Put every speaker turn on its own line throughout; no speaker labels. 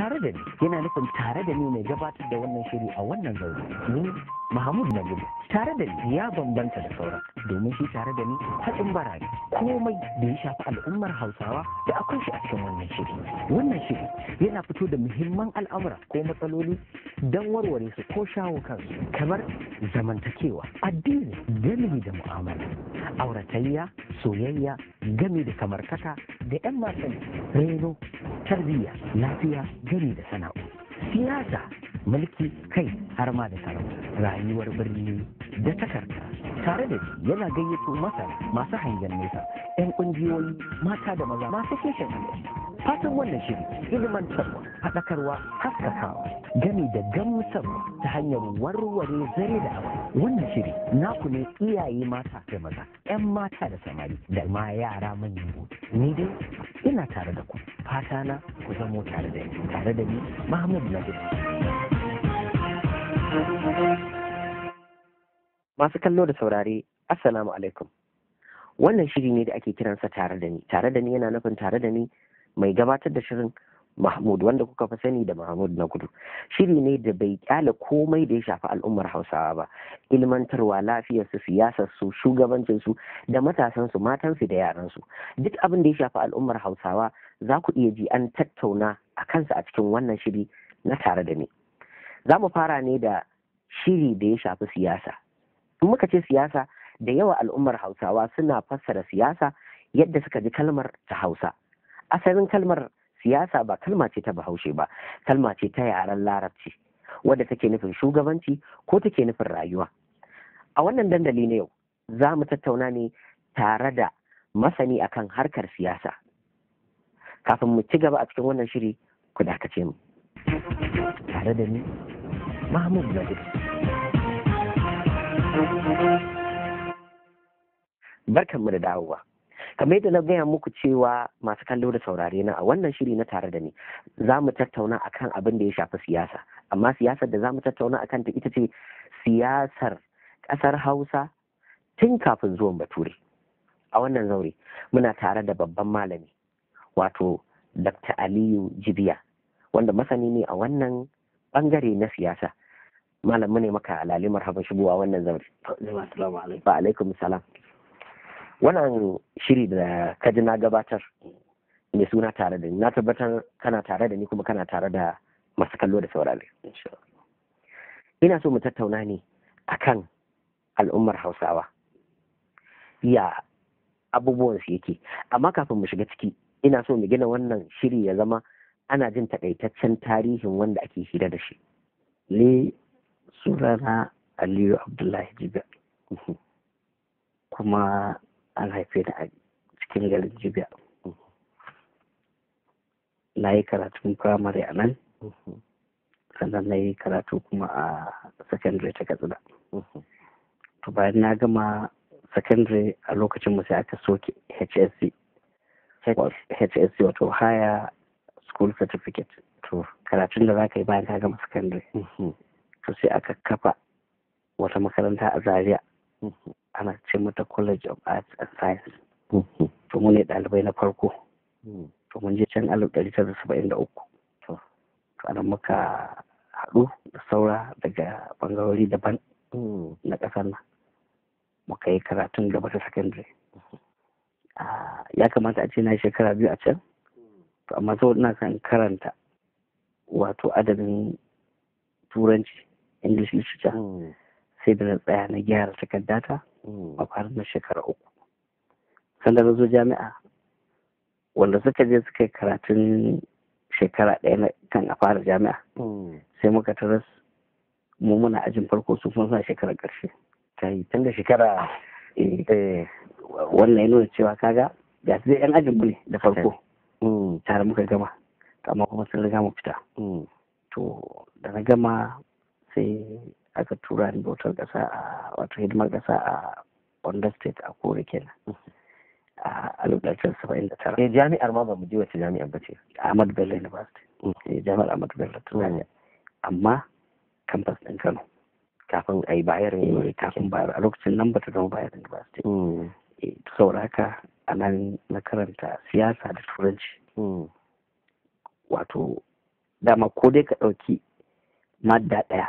Tare da ni yana nufin tare da ni mai gabatar da wannan shiri a wannan zaure, ni Mahmud Nagudu. Tare da ni ya bambanta da sauran, domin shi tare da ni haɗin bara ne. Komai da ya shafi al'ummar Hausawa da akwai shi a cikin wannan shiri. Wannan shiri yana fito da muhimman al'amura ko matsaloli don warware su ko shawo kansu, kamar zamantakewa, addini, gami da mu'amala, auratayya, soyayya, gami da samartaka da 'yan matan, reno, tarbiyya, lafiya, gami da sana'o, siyasa, mulki, kai har ma da sarauta, rayuwar birni da ta karkara. Tare da ni yana gayyato masana, masu hangen nesa, 'yan ƙungiyoyi, mata da maza masu kishin al'umma. Fatan wannan shiri ilmantarwa, faɗakarwa, haskakawa, gami da gamsarwa ta hanyar warware zare da awa. Wannan shiri naku ne, iyaye mata da maza, 'yan mata da samari, da ma yara manyan gobe. Ni dai ina tare da ku, fata na ku zamo tare da ni. Tare da ni, Mahmud Nadir. Masu kallo da saurare, assalamu alaikum. Wannan shiri ne da ake kiransa Tare da Ni. Tare da Ni yana nufin tare da ni mai gabatar da shirin, Mahmud, wanda kuka fi sani da Mahmud na Gudu. Shiri ne da bai kyale komai da ya shafi al'ummar Hausawa ba: ilmantarwa, lafiyarsu, siyasarsu, shugabancinsu, da matasansu, matansu da yaransu. Duk abin da ya shafi al'ummar Hausawa za ku iya ji an tattauna a kansa a cikin wannan shiri na Tare da Ni. Za mu fara ne da shiri da ya shafi siyasa. In muka ce siyasa, da yawa al'ummar Hausawa suna fassara siyasa yadda suka ji kalmar ta Hausa. Asalin kalmar siyasa ba kalma ce ta Bahaushe ba, kalma ce ta yaren Larabci wadda take nufin shugabanci ko take nufin rayuwa. A wannan dandali na yau za mu tattauna ne tare da masani akan harkar siyasa. Kafin mu ci gaba a cikin wannan shiri, ku dakace mu. Tare da ni, Mahmud Nadir. Barkanmu da dawowa. Kamar yadda na gaya muku cewa, masu kallo da saurare na, a wannan shiri na Tare da Ni za mu tattauna akan abin da ya shafi siyasa, amma siyasar da za mu tattauna akan ta ita ce siyasar ƙasar Hausa tun kafin zuwan Bature. A wannan zaure muna tare da babban malami, wato Dr. Aliyu Jibiya, wanda masani ne a wannan bangare na siyasa. Malam, ne maka lale marhaban shigowa wannan zaure. Wa alaikum salam. Wannan shiri da ka ji na gabatar mai suna Tare da Ni, na tabbatar kana tare da ni kuma kana tare da masu kallo da saurare. Ina so mu tattauna ne akan al'ummar Hausawa, ya abubuwan su yake. Amma kafin mu shiga ciki, ina so mu gina wannan shiri ya zama ana jin takaitaccen tarihin wanda ake hira da shi.
Ni sunana Aliyu Abdullahi Jibiya, kuma an haife ni a cikin garin Jibiya. Na yi karatun firamare a nan, sannan na yi karatu kuma a secondary ta Katsina. To, bayan na gama secondary, a lokacin mu sai aka soke HSC, HSC wato Higher School Certificate, to karatun da za ka yi bayan ka gama secondary. To, sai aka kafa wata makaranta a Zaria, ana ce mata College of Arts and Science. To, mu ne ɗalibai na farko. To, mun je can 1973. To, anan muka haɗu da saura daga ɓangarori daban na ƙasar nan, muka yi karatun gaba ta secondary. Ya kamata a ce na shekara 2 a can, to amma saboda ina son karanta wato adabin Turanci, English literature, sai da na tsaya na gyara takardata a fara na shekara 3. Sanda na zo jami'a, wanda suka je suka yi karatun shekara 1 na kan a fara jami'a, sai muka taras mu muna ajin farko, su kuma suna shekarar ƙarshe.
Kai, tun da shekara
Wannan ya nuna cewa kaga ga su dai yan ajin mu ne da farko, tare muka gama, amma kuma sun riga mu fita. To, da na gama sai aka tura ni bautar ƙasa, a wato hidimar ƙasa a Ondo State, a Kore kenan, a 1979.
Eh, jami'ar ma ba mu ji wace jami'ar ba ce.
Ahmadu Bello University. Jami'ar Ahmadu Bello ta Zaria, amma campus ɗin Kano.
Kafin a yi Bayero.
Kafin Bayero, a lokacin nan bata zama Bayero University. Saboda haka a nan na karanta siyasa da Turanci, wato Dama ko dai ka ɗauki madda ɗaya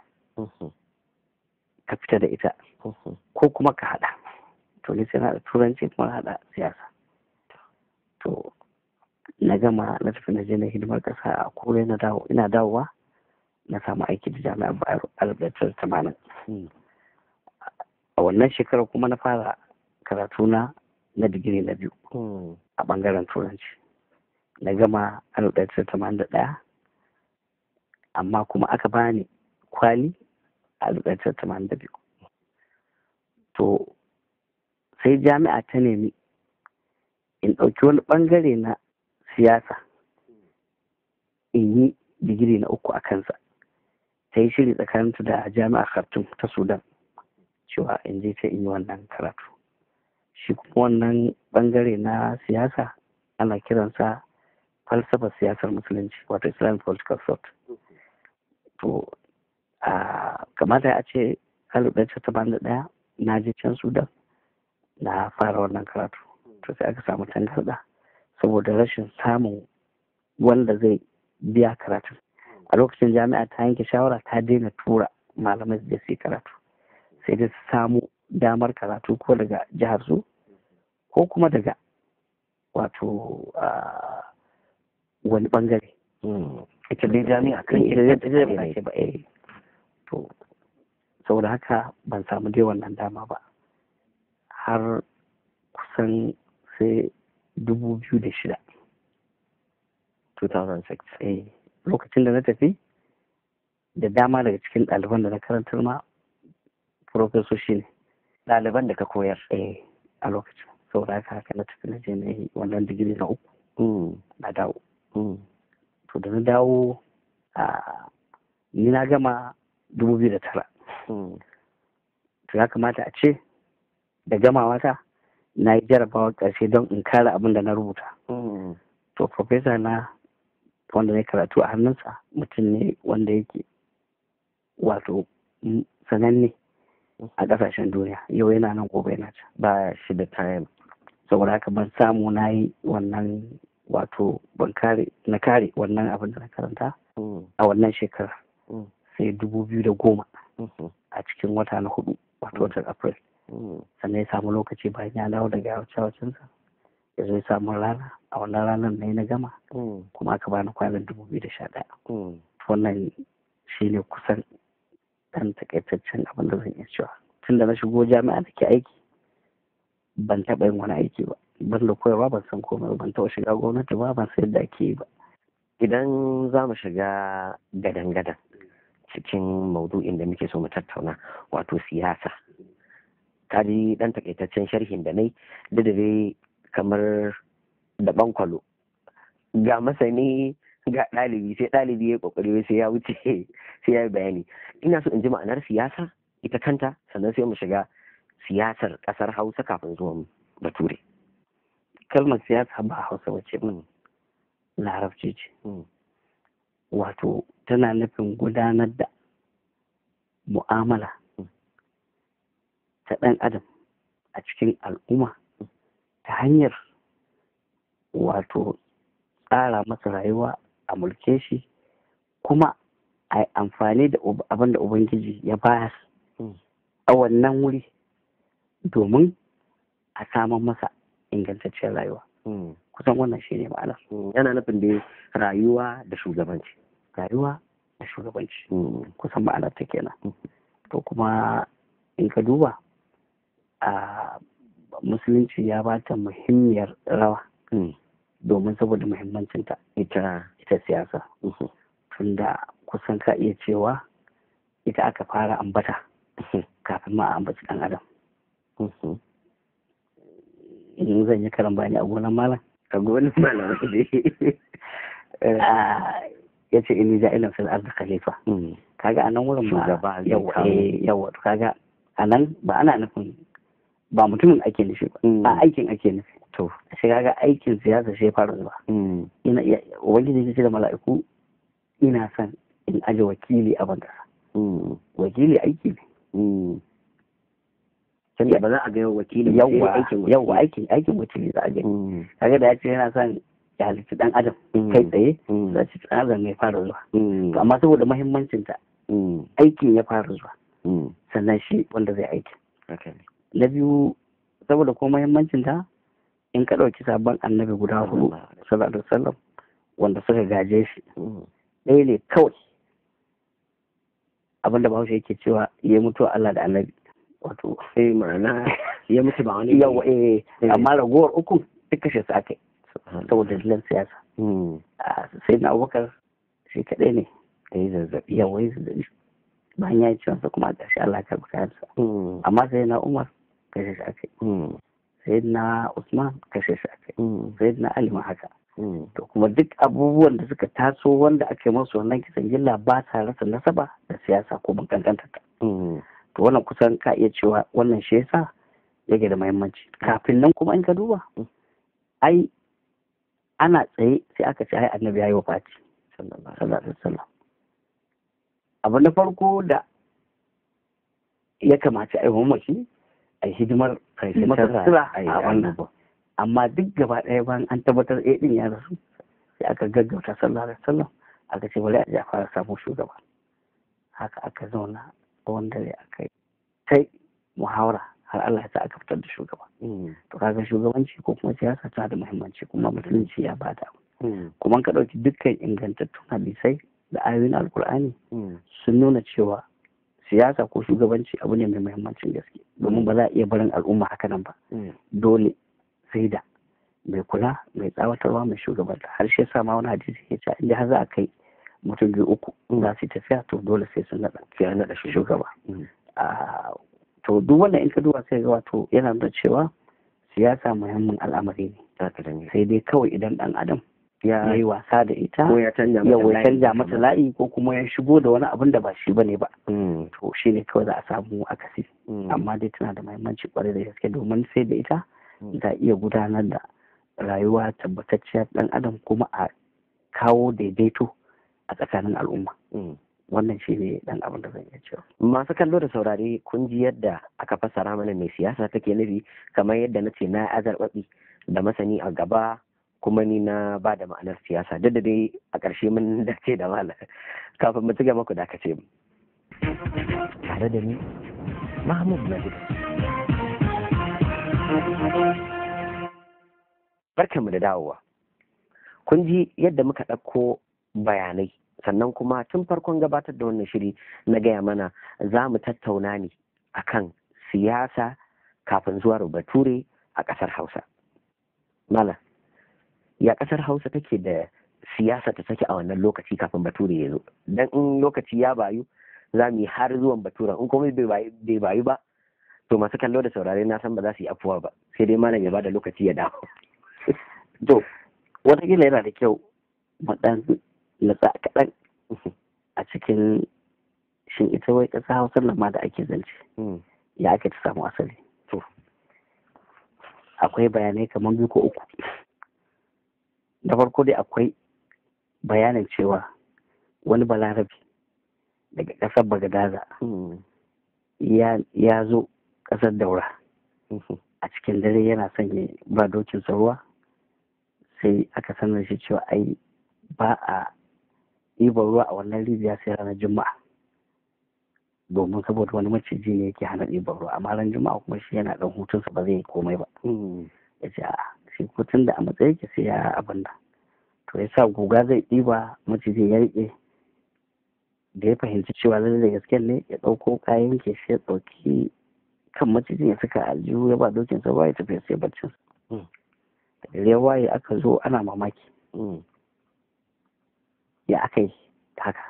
ka fita da ita, ko kuma ka haɗa. To ni sai na haɗa turanci kuma na haɗa siyasa. To na gama, na tafi na je na hidimar ƙasa a Kure, na dawo. Ina dawowa na samu aiki da Jami'ar Bayero 1980. A wannan shekarar kuma na fara karatu na digiri na biyu a ɓangaren turanci. Na gama 1981, amma kuma aka bani kwali a 1982. To sai jami'a ta nemi in ɗauki wani ɓangare na siyasa in yi digiri na uku a kansa. Ta yi shiri tsakaninta da Jami'ar Khartoum ta Sudan cewa in je ta in yi wannan karatu. Shi kuma wannan ɓangare na siyasa ana kiransa falsafar siyasar musulunci, wato Islamic political thought. To a kamata a ce 1981 na je can Sudan na fara wannan karatu. To sai aka samu tangarɗa saboda rashin samun wanda zai biya karatun. A lokacin jami'a ta yanke shawara ta daina tura malamai su je su yi karatu, sai dai su samu damar karatu ko daga jihar su ko kuma daga wato wani bangare.
Ita dai jami'a kan
ita ba. Eh, to saboda haka ban samu dai wannan dama ba har kusan sai 2006.
2006.
Eh, lokacin da na tafi, da dama daga cikin ɗaliban da na karantar ma profesoshi ne.
Ɗaliban da ka koyar?
Eh, a lokacin. Saboda haka haka na tafi na je na yi wannan digiri na uku, na dawo. To da na dawo, a ni na gama 2009. To ya kamata a ce da gamawa ta na yi jarabawar ƙarshe don in kare abin da na rubuta. To profesa na wanda na karatu a hannunsa mutum ne wanda yake wato sananne a ƙasashen duniya, yau yana nan, gobe yana can.
Ba shi da time.
Saboda haka ban samu na yi wannan, wato ban kare, na kare wannan abin da na karanta a wannan shekarar sai 2010, a cikin wata na hudu, wato watan April. Sannan ya samu lokaci bayan ya dawo daga yawace-yawacensa, ya zo ya samu rana. A wannan ranar na yi na gama, kuma aka bani kwanan 2011. Wannan shi ne kusan ɗan takaitaccen abin da zan iya cewa. Tun da na shigo jami'a da ke aiki, ban taɓa yin wani aiki ba ban da koyarwa. Ban san komai ba, ban taɓa shiga gwamnati ba, ban san yadda ake yi ba.
Idan za mu shiga gadan-gadan cikin maudu'in da muke so mu tattauna, wato siyasa, ka ji dan takaitaccen sharhin da nai, duk da dai kamar da bankwalo, ga masani ga ɗalibi, sai ɗalibi ya kokari sai ya wuce sai ya yi bayani. Ina so in ji ma'anar siyasa ita kanta, sannan sai mu shiga siyasar ƙasar Hausa kafin zuwan Bature.
Kalmar siyasa ba Hausa ba ce ba, Larabci ce. Wato tana nufin gudanar da mu'amala ta ɗan adam a cikin al'umma ta hanyar wato tsara masa rayuwa, a mulke shi, kuma a yi amfani da abin da Ubangiji ya bayar a wannan wuri domin a samar masa ingantacciyar rayuwa. Kusan wannan shi ne ma'anar.
Yana nufin dai rayuwa da shugabanci.
Rayuwa da shugabanci, kusan ma'anar ta kenan. To kuma in ka duba a musulunci, ya ba ta muhimmiyar rawa domin saboda muhimmancinta
ita
ita siyasa, tunda kusan ka iya cewa ita aka fara ambata kafin ma a ambaci ɗan adam. In zan yi karambani a gonan malam.
A gonan malam ne.
Ya ce inni ja'ilun fil ardi khalifa. Kaga a nan wurin
ba
yawa yawa. To kaga a nan ba ana nufin ba mutumin ake nufi ba, a aikin ake nufi.
To
sai kaga aikin siyasa sai fara zuwa. Ina Ubangiji ya ce da mala'iku, ina son in aje wakili a ban kasa. Wakili aiki ne.
Tunda ba za a ga wakili.
Yawa yawa, aikin wakili za a gani. Kaga da ya ce yana son ya halitta dan adam kai tsaye, za ci dan adam ne fara zuwa. To amma saboda muhimmancin ta, aikin ya fara zuwa, sannan shi wanda zai aiki. Na biyu, saboda ko muhimmancin ta, in ka ɗauki sabon annabi guda hudu sallallahu alaihi wasallam wanda suka gaje shi, ɗaya ne kawai abinda Bahaushe yake cewa ya mutu Allah da annabi, wato
sai ma'ana ya mutu ba wani
yawa. Amma ragowar uku duk kashe su aka yi saboda dalilan siyasa. Sai na Abubakar shi kaɗai ne
da ya zazzabi.
Yawa, ya zazzabi, bayan ya yi ciwon sa kuma a ƙarshe Allah ya karɓi kayansa. Amma sai na Umar kashe shi aka yi, sai na Usman kashe shi aka yi, sai na Ali ma haka. To kuma duk abubuwan da suka taso wanda aka yi masu wannan kisan gilla ba sa rasa nasaba da siyasa ko ban kankanta ta. To wannan kusan ka iya cewa wannan shi yasa yake da muhimmanci. Kafin nan kuma in ka duba, ai ana tsaye sai aka ce ai annabi ya yi wafati sallallahu alaihi wasallam. Abu na farko da ya kamata a yi mamaci a hidimar masa sutura a wannan, amma duk gaba ɗaya bayan an tabbatar eh din ya rasu, sai aka gaggauta sallallahu alaihi wasallam, aka ce bari a je a fara samun shugaba. Haka aka zauna tsawon dare aka yi sai muhawara har Allah ya sa aka fitar da shugaba. To kaga shugabanci ko kuma siyasa tana da muhimmanci, kuma musulunci ya bada. Kuma ka ɗauki dukkan ingantattun hadisai da ayoyin Alkur'ani, sun nuna cewa siyasa ko shugabanci abu ne mai muhimmancin gaske, domin ba za a iya barin al'umma haka nan ba. Dole sai da mai kula, mai tsawatarwa, mai shugabanta. Har shi yasa ma wani hadisi ya ce inda har za a kai mutum biyu uku za su tafiya, to dole sai sun naɗa shugaba. To duk wannan in ka duba sai ga wato yana nuna cewa siyasa muhimmin al'amari ne, sai dai kawai idan dan adam ya yi wasa da ita
ko ya canja
mata layi ko kuma ya shigo da wani abin da ba shi bane ba, to shi ne kawai za a samu akasi. Amma dai tana da muhimmanci kwarai da gaske, domin sai da ita za a iya gudanar da rayuwa tabbatacciyar dan adam kuma a kawo daidaito a tsakanin al'umma. Wannan shi ne dan abin da zan iya cewa.
Masu kallo da saurare, kun ji yadda aka fassara mana mai siyasa take nufi. Kamar yadda na ce na azarbaɓi da masani a gaba, kuma ni na ba da ma'anar siyasa, duk da dai a ƙarshe mun dace da malam. Kafin mu ci gaba, ku dakace mu. Tare da ni, Mahmud Nadir. Barkanmu da dawowa. Kun ji yadda muka ɗauko bayanai, sannan kuma tun farkon gabatar da wannan shiri na gaya mana za mu tattauna ne akan siyasa kafin zuwa Bature a ƙasar Hausa. Malam, ya ƙasar Hausa take da siyasa ta take a wannan lokaci kafin Bature ya zo? Dan in lokaci ya bayu za mu yi har zuwan Baturen, in kuma bai bayu ba, to masu kallo da saurare na san ba za su yi afuwa ba, sai dai malam ya bada lokaci ya dawo.
To wataƙila yana da kyau mu ɗan natsa kaɗan a cikin shin ita wai ƙasa Hausar nan ma da ake zance, ya ake ta samu asali?
To
akwai bayanai kamar biyu ko uku. Da farko dai akwai bayanin cewa wani Balarabe daga ƙasar Bagadaza ya zo ƙasar Daura a cikin dare, yana son ya ba dokinsa ruwa, sai aka sanar shi cewa ai ba a ɗiban ruwa a wannan rijiya sai ranar Juma'a, domin saboda wani maciji ne yake hana ɗiban ruwa, amma ran Juma'a kuma shi yana ɗan hutunsa, ba zai yi komai ba. Ya ce a'a, shi ko tun da a matsayi yake sai ya abin nan. To ya sa guga zai ɗiba, macijin ya riƙe. Da ya fahimci cewa lallai da gaske ne, ya ɗauko kayan ke shi, ya ɗauki kan macijin ya saka aljihu, ya ba dokinsa ruwa, ya tafi sai barcin. Da ya waye aka zo ana mamaki, ya aka yi haka?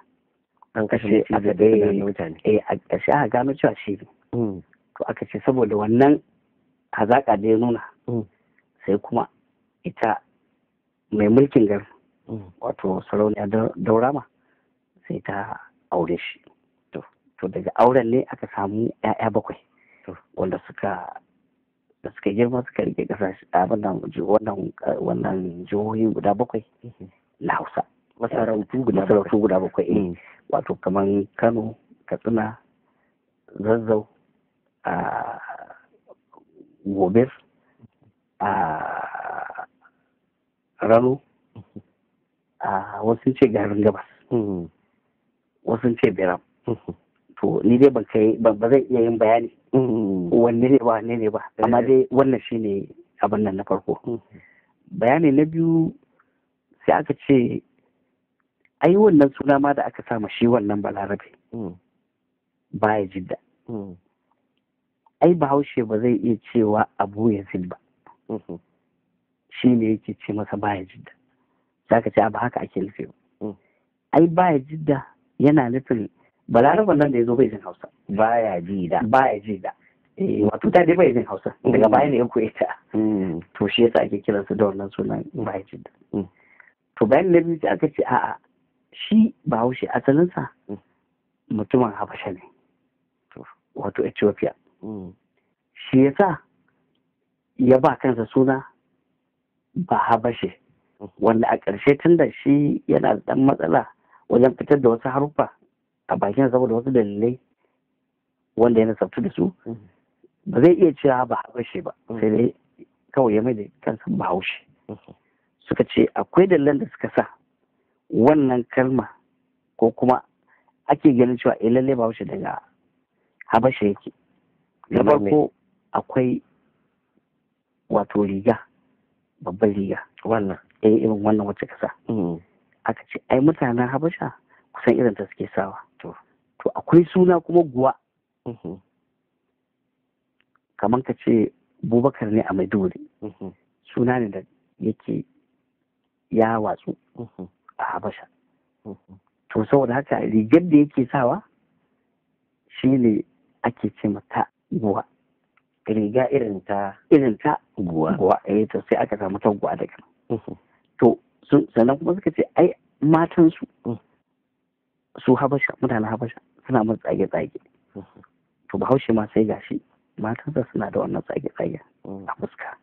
An kashe maciji da mutane.
Eh, a ƙarshe aka gano cewa shi ne. To aka ce saboda wannan hazaƙa da ya nuna, sai kuma ita mai mulkin garin, wato Sarauniya Daurama, sai ta aure shi. To daga auren ne aka samu 'ya'ya bakwai wanda suka da suka girma suka rike kasashe abin nan wannan jihohi guda bakwai na Hausa.
Masarautu guda
Masarautu guda bakwai, eh. Wato kaman Kano, Katsina, Zazzau, a Gobir, a Rano. A wasu ce garin gabas, wasu ce Biram. To ni dai ban kai ba zan iya yin bayani wanne ne ba wanne ne ba, amma dai wannan shine abin nan na farko. Bayani na biyu, sai aka ce ai wannan suna ma da aka sama shi wannan Balarabe baya Jidda, ai Bahaushe ba zai iya cewa Abu Yazid ba, shi ne yake ce masa baya Jidda. Sai aka ce ba haka ake nufi ba, ai baya Jidda yana nufin Balaraben nan da ya zo bai jin Hausa.
Baya ji da.
Baya ji da, wato ta dai bai jin Hausa, daga baya ne ya koyi ta. To shi yasa ake kiransa da wannan sunan baya Jidda. To bayan na biyu, aka ce a'a, shi Bahaushe asalinsa mutumin Habasha ne, wato Ethiopia. Shi yasa ya ba kansa suna ba Habashe, wanda a ƙarshe tun da shi yana da ɗan matsala wajen fitar da wasu haruffa a bakin saboda wasu dalilai wanda ya nasabtu da su, ba zai iya cewa ba Habashe ba, sai dai kawai ya mai da kansa Bahaushe. Suka ce akwai dalilan da suka sa wannan kalma ko kuma ake ganin cewa eh lalle Bahaushe daga Habasha yake. Na farko akwai wato riga, babban riga.
Wannan?
Eh, irin wannan wacce kasa. Aka ce ai mutanen Habasha kusan irin ta suke sawa. To akwai suna kuma guwa, kamar ka ce Bubakar ne a Maiduguri, suna ne da yake ya watsu a Habasha. To saboda haka rigar da yake sawa shi ne ake ce mata guwa.
Riga irin ta?
Irin ta.
Guwa.
Guwa, eh. To sai aka samu ta guwa daga nan. To sannan kuma suka ce ai matansu su Habasha, mutanen Habasha suna masa tsage-tsage. To Bahaushe ma sai gashi matansa suna da wannan tsage-tsage a fuska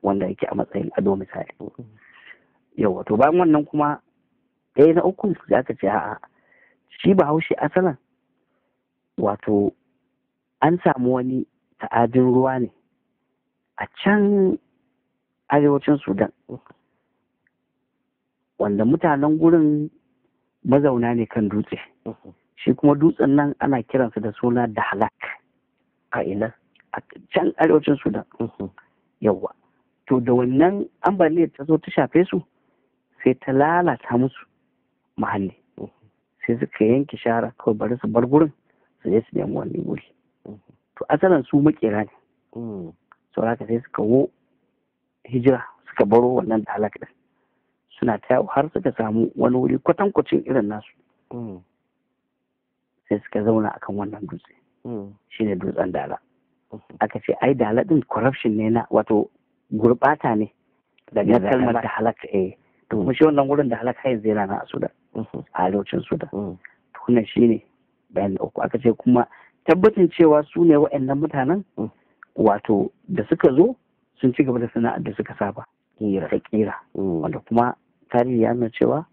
wanda yake a matsayin ado misali. Yawa, to bayan wannan kuma ɗaya na uku sai aka ce a'a, shi Bahaushe asalin wato an samu wani ta'adin ruwa ne a can arewacin Sudan, wanda mutanen gurin mazauna ne kan dutse. Shi kuma dutsen nan ana kiransa da suna Dahalak.
A ina?
A can arewacin Sudan. Yawa, to da wannan ambaliyar ta zo ta shafe su, sai ta lalata musu muhalli, sai suka yanke shara kawai bari su bar gurin su je su nemi wani wuri. To asalin su makera ne, sau haka sai suka wo hijira, suka baro wannan Dahalak din, suna ta yawo har suka samu wani wuri kwatankwacin irin nasu, sai suka zauna akan wannan dutse, shine dutsen Dala. Aka ce ai Dala din corruption ne na wato gurbata ne
daga
na kalmar da halak. Eh, to kuma shi wannan wurin da halak har yanzu yana nan a Sudan, a arewacin Sudan. To wannan shine bayan da uku. Aka ce kuma tabbacin cewa su ne wa'annan mutanen, wato da suka zo sun ci gaba da sana'ar da suka saba.
Kira.
Ta kira, wanda kuma tarihi ya nuna cewa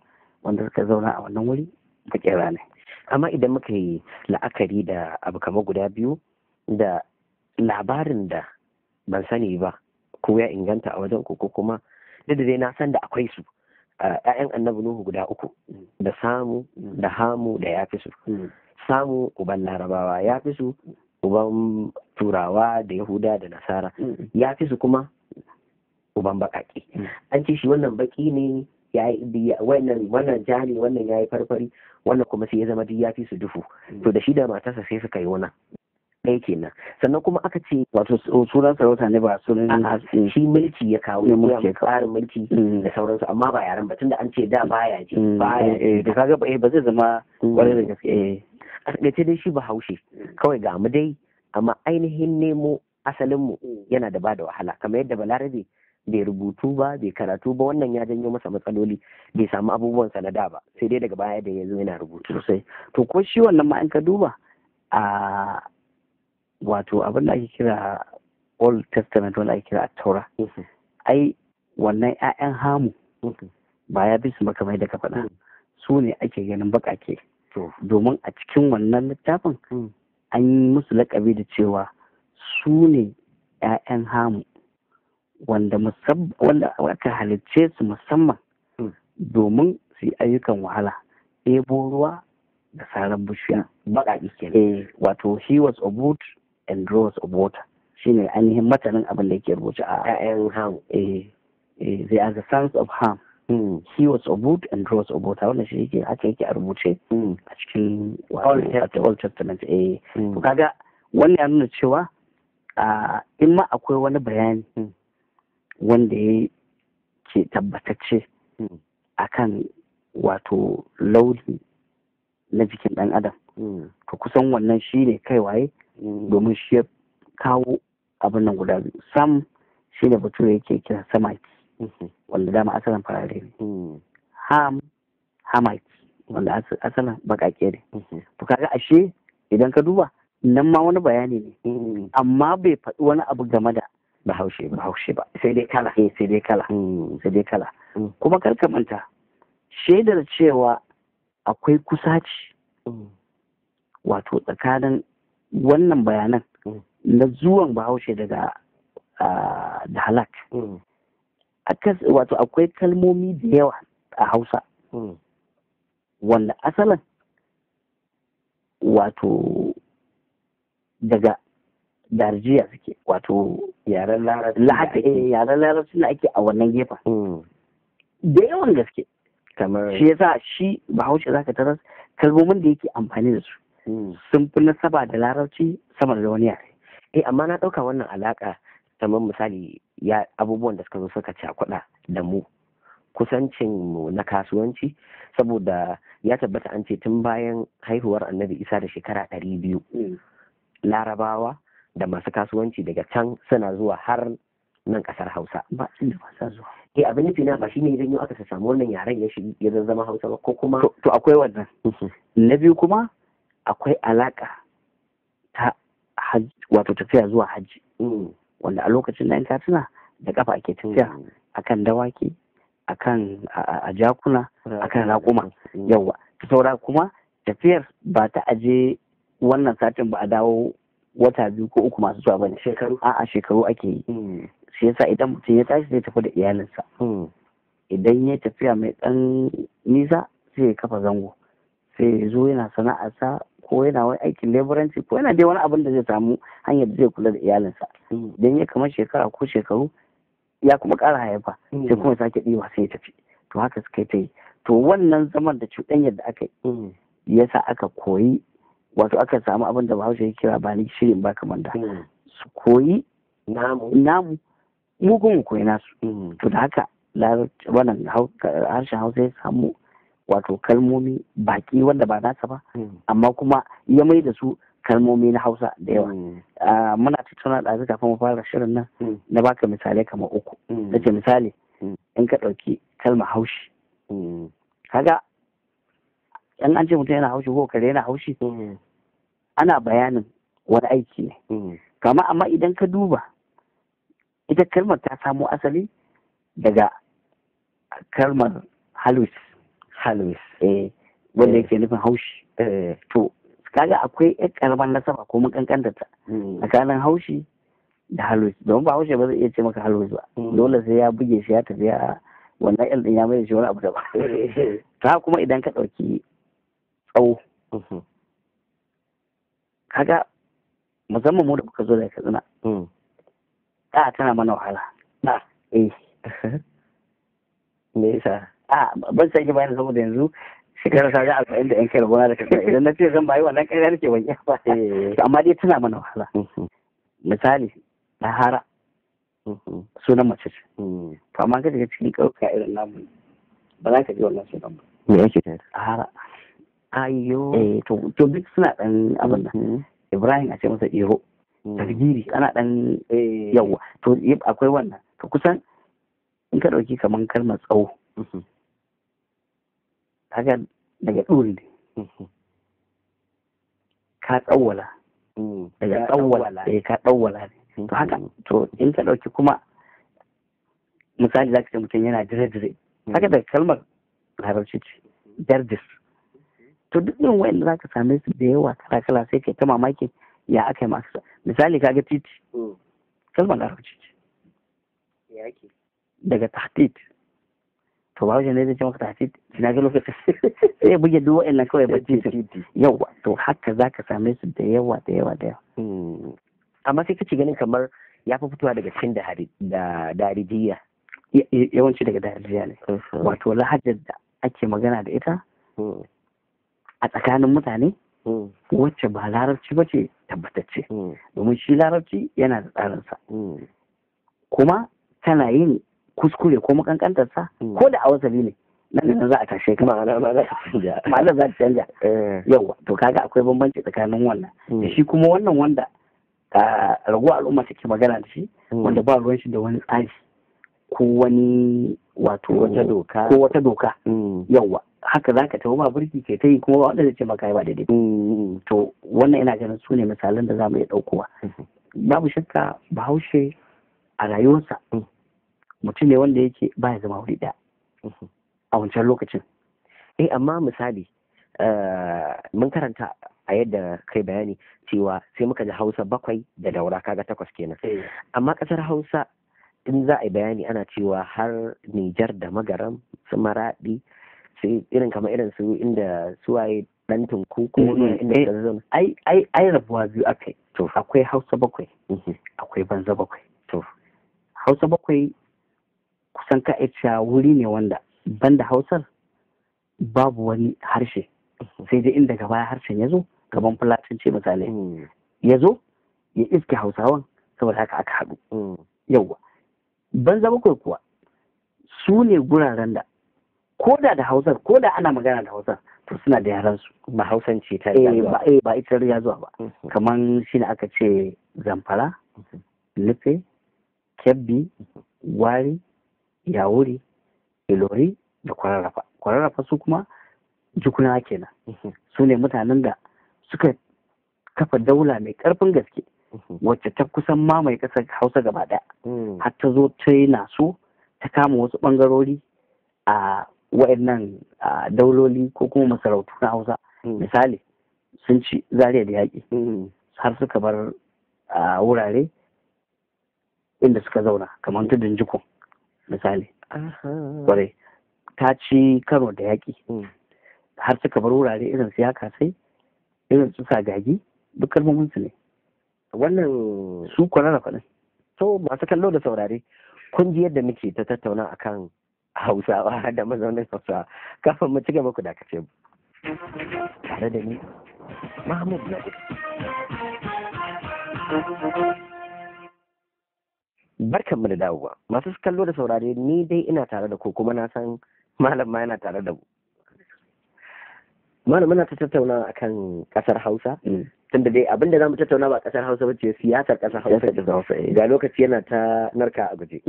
wanda suka zauna a wannan wuri makera ne.
Amma idan muka yi la'akari da abu kamar guda biyu da labarin da ban sani ba ko ya inganta a wajen ku ko kuma duk da dai na san da akwai su, ‘ya'yan Annabi Nuhu guda uku, da Samu da Hamu da Yafisu. Samu uban Larabawa, Yafisu uban Turawa da Yahuda da Nasara, Yafisu kuma uban baƙaƙe. An ce shi wannan baƙi ne ya yi wannan, wannan ja ne, wannan ya yi farfari, wannan kuma sai ya zama duk ya fi su duhu. To da shi da matarsa sai suka yi wannan. Ɗaya kenan. Sannan kuma aka ce
Wato sunan sarauta ne ba sunan
A'a, shi mulki ya kawo.
Ne, mulki ya kawo.
Tsarin mulki da sauransu, amma ba yaren ba, tunda an ce da baya ji baya
Eh, da kaga ba zai zama kwarai da gaske, eh.
A takaice dai shi Bahaushe kawai ga mu dai, amma ainihin nemo asalinmu yana da bada wahala, kamar yadda Balarabe bai rubutu ba, bai karatu ba, wannan ya janyo masa matsaloli, bai samu abubuwansa na da ba, sai dai daga baya da ya zo yana rubutu.
Sosai. To ko shi wannan ma in ka duba a wato abin da ake kira Old Testament, wanda ake kira Taura, ai wannan 'ya'yan Hamu ba ya bi su ba, kamar yadda ka faɗa, su ne ake ganin baƙaƙe, domin a cikin wannan littafin an yi musu laƙabi da cewa su ne 'ya'yan Hamu wanda aka halicce su musamman. Domin su yi ayyukan wahala, ɗebo ruwa da saran bishiya.
Baƙaƙe kenan.
Eh, wato he was of wood and draws of water, shine ainihin matanin abin da yake rubuce a
Ƴaƴan Hamu.
Eh, they are the sons of Ham. He was of wood and draws of water. Wannan shi yake, haka yake a rubuce a cikin wato Old Testament. Eh, to kaga wannan ya nuna cewa in ma akwai wani bayani wanda ya ke tabbatacce akan wato launi na jikin ɗan adam, to kusan wannan shi ne kai waye, domin shi ya kawo abin nan guda biyu. Sam shi ne bature yake kira Semite, wanda dama asalin farare ne. Ham, Hamite, wanda asalin baƙaƙe ne. To kaga ashe idan ka duba nan ma wani bayani ne, amma bai faɗi wani abu game da
Bahaushe ba.
Bahaushe ba.
Sai dai kala.
Eh, sai dai kala, sai dai kala. Kuma kar ka manta shaidar cewa akwai kusaci wato tsakanin wannan bayanan na zuwan Bahaushe daga Dahlak. Wato akwai kalmomi da yawa a Hausa wanda asalin wato daga Darjiya suke, wato
yaren Larabci.
Lahaka, yaren Larabci da ake a wannan gefen, da yawan gaske.
Kamar
Shi yasa shi Bahaushe zaka taras kalmomin da yake amfani da su sun fi nasaba da Larabci sama da wani yare.
Eh, amma na ɗauka wannan alaƙa, kamar misali ya abubuwan da suka zo suka cakuɗa da mu, kusancin mu na kasuwanci, saboda ya tabbata an ce tun bayan haihuwar Annabi Isa da shekara 200, Larabawa da masu kasuwanci daga can suna zuwa har nan ƙasar Hausa.
Ba inda ba sa zuwa.
Eh, abin nufi na ba shine idan yau aka samu wannan yaren ya shigi ya zama Hausa ba, ko kuma
To akwai wannan. Na biyu kuma akwai alaka ta wato tafiya zuwa hajji, wanda a lokacin da in ka tuna da kafa ake tafiya, akan dawaki, akan a jakuna, akan raƙuma. Yawa, ta saura kuma tafiyar ba ta aje wannan satin ba a dawo wata 2 ko 3 masu zuwa bane.
Shekaru.
A'a, shekaru ake yi. Shi yasa idan mutum ya tashi zai tafi da iyalinsa, idan ya tafiya mai ɗan nisa sai ya kafa zango, sai ya zo yana sana'arsa, ko yana wani aikin leburanci, ko yana dai wani abin da zai samu hanyar da zai kula da iyalinsa. Idan ya kamar shekara ko shekaru ya kuma ƙara haifa, sai kuma ya sake ɗiba sai ya tafi. To haka suka yi ta yi. To wannan zaman da cuɗanyar da aka yi yasa aka koyi, wato aka samu abin da Bahaushe ya kira ba ni shirin ba kamar da su koyi
namu,
namu, mu kuma mu koyi nasu. To da haka wannan harshen Hausa ya samu wato kalmomi baki wanda ba nasa ba, amma kuma ya mai da su kalmomi na Hausa da yawa. Muna tattauna ɗazu kafin mu fara shirin nan, na baka misalai kamar uku. Na ce misali, in ka ɗauki kalma haushi, kaga in an ce mutum yana haushi ko kare yana haushi, ana bayanin wani aiki ne kama. Amma idan ka duba ita kalmar ta samo asali daga kalmar halwis.
Halwis.
Eh, wanda yake nufin haushi. To kaga akwai yan karamar nasaba ko mun kankanta ta tsakanin haushi da halwis, don ba haushe ba zai iya ce maka halwis ba, dole sai ya buge shi ya tafi ya wannan yan din ya mai da shi wani abu daban. Ta kuma idan ka ɗauki tsawo, kaga musamman mu da muka zo daga Katsina, da tana mana wahala. Eh.
Me yasa?
A ban sake bayani, saboda yanzu shekara ta 40 da yan kai rabona da Katsina, idan na ce zan bayi wannan kai nake ban iya ba. Amma dai tana mana wahala. Misali Sahara sunan mace ce. To amma ka shiga cikin ƙauyuka irin namu, ba za ka ji wannan sunan ba.
Me yake ta?
Sahara.
Ayo.
Eh, to duk suna dan abin nan. Ibrahim a ce masa Iro. Tasgiri ana dan yawa. To akwai wannan. To kusan in ka ɗauki kaman kalmar tsawo, kaga daga ɗuri ne. Ka tsawwala. Daga tsawwala. Eh, ka tsawwala ne. To haka, to in ka ɗauki kuma misali za ka ce mutum yana dire-dire. Haka daga kalmar Larabci ce. Dardis. To duk irin wa'anda za ka same su da yawa kala-kala, sai kai ta mamakin ya aka yi masu. Misali kaga titi. Kalmar Larabci ce. Daga tahdid. To ba wajen ne zai ce maka tafi na ga lokacin sai ya buge duk wa'annan kawai ba titin. Yawa, to haka za ka same su da yawa da yawa da yawa.
Amma sai kace ganin kamar ya fi fitowa daga cikin darijiya.
Yawanci daga darijiya ne. Wato lahajar da ake magana da ita a tsakanin mutane wacce ba larabci ba ce tabbatacce. Domin shi larabci yana da tsarinsa. Kuma tana yin kuskure ko makankantarsa ko da a wasali ne nan da za a tashe ka.
Ma'ana ma za ta canja.
Ma'ana za ta canja. Yawa, to kaga akwai bambanci tsakanin wannan da shi kuma wannan wanda raguwa al'umma take magana da shi, wanda ba ruwan shi da wani tsari ko wani wato
wata doka
ko wata doka. Yawa, haka za ka tafi ba burki ke ta yi kuma ba wanda zai ce maka ba daidai. To wannan ina ganin su ne misalan da za mu iya ɗaukowa. Babu shakka Bahaushe a rayuwarsa mutum ne wanda yake baya zama wuri ɗaya a wancan lokacin.
Eh, amma misali mun karanta a yadda kai bayani cewa sai muka ji Hausa 7 da Daura, kaga 8 kenan. Amma kasar Hausa in za a yi bayani ana cewa har Nijar da Magaram su Maradi sai irin kamar irin su inda suwaye dan tunku ko inda suka zauna.
Ai ai ai rabuwa biyu akai. To akwai Hausa 7, akwai Banza 7.
To
Hausa 7 kusan ka iya wuri ne wanda banda Hausar babu wani harshe, sai dai inda gaba harshen ya zo gaban Fulatanci misali ya zo ya iske Hausawan, saboda haka aka haɗu. Yauwa, Banza 7 kuwa su ne guraren da ko da Hausar ko da ana magana da Hausar to suna da yaran su.
Ba Hausanci ta
ba, ba ita ya zuwa ba. Kaman shine aka ce Zamfara, Nufe, Kebbi, Wari, Yawuri, Ilori da Kwararrafa. Kwararrafa su kuma Jukuna kenan. Su ne mutanen da suka kafa daula mai karfin gaske wacce ta kusan mamaye ƙasar Hausa gaba ɗaya. Har ta zo ta yi naso ta kama wasu ɓangarori a wa'annan dauloli ko kuma masarautu na Hausa. Misali sun ci Zaria da yaƙi har suka bar wurare inda suka zauna kamar tudun Jikun misali. Kwarai ta ci karo da yaƙi har suka bar wurare irin su Yakasai, irin su Sagagi, duk kalmomin su ne.
Wannan
su Kwararrafa ɗin.
To masu kallo da saurare, kun ji yadda muke ta tattauna akan Hausawa da mazaunin Hausawa. Kafin mu ci gaba ku dakace mu. Tare da ni Mahmud Nadir. Barkanmu da dawowa. Masu kallo da saurare, ni dai ina tare da ku kuma na san malam ma yana tare da mu. Malam, muna ta tattauna akan kasar Hausa. Tunda dai abinda zamu tattauna ba kasar Hausa bace, siyasar kasar Hausa. Ga lokaci yana ta narka a guje.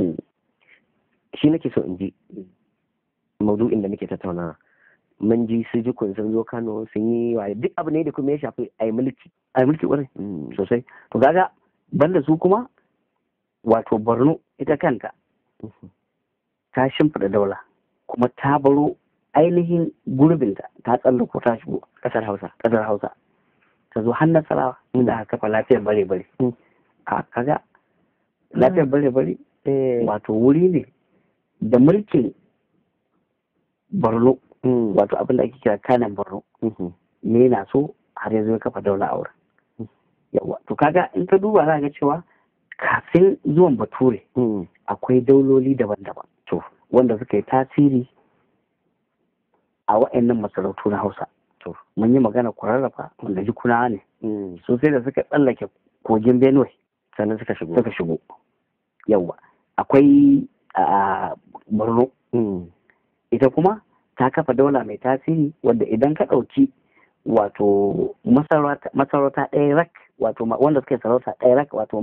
Shi nake so in ji maudu'in da muke tattaunawa. Mun ji su Jukun sun zo Kano sun yi waye, duk abu ne da kuma ya shafi ai mulki.
Ai mulki kwarai sosai. To kaga banda su kuma wato Borno ita kanta ta shimfiɗa daula kuma ta baro ainihin gurbinta ta tsallako ta shigo
kasar Hausa.
Kasar Hausa ta zo har Nasarawa inda aka kafa lafiyar bare bare. A kaga lafiyar bare bare wato wuri ne da mulkin Borno, wato abin da ake kira kanan Borno ne na so har yanzu ya kafa daula a wurin. Yawa, to kaga in ka duba za ga cewa kafin zuwan Bature akwai dauloli daban-daban to wanda suka yi tasiri a wa'annan masarautu na Hausa.
To
mun yi magana Kwararrafa wanda Jikunawa ne, sosai da suka tsallake kogin Benue
sannan suka shigo.
Suka shigo. Yawa, akwai a Borno ita kuma ta kafa daula mai tasiri wanda idan ka ɗauki wato masarauta ɗaya rak, wato wanda suka yi sarauta ɗaya rak, wato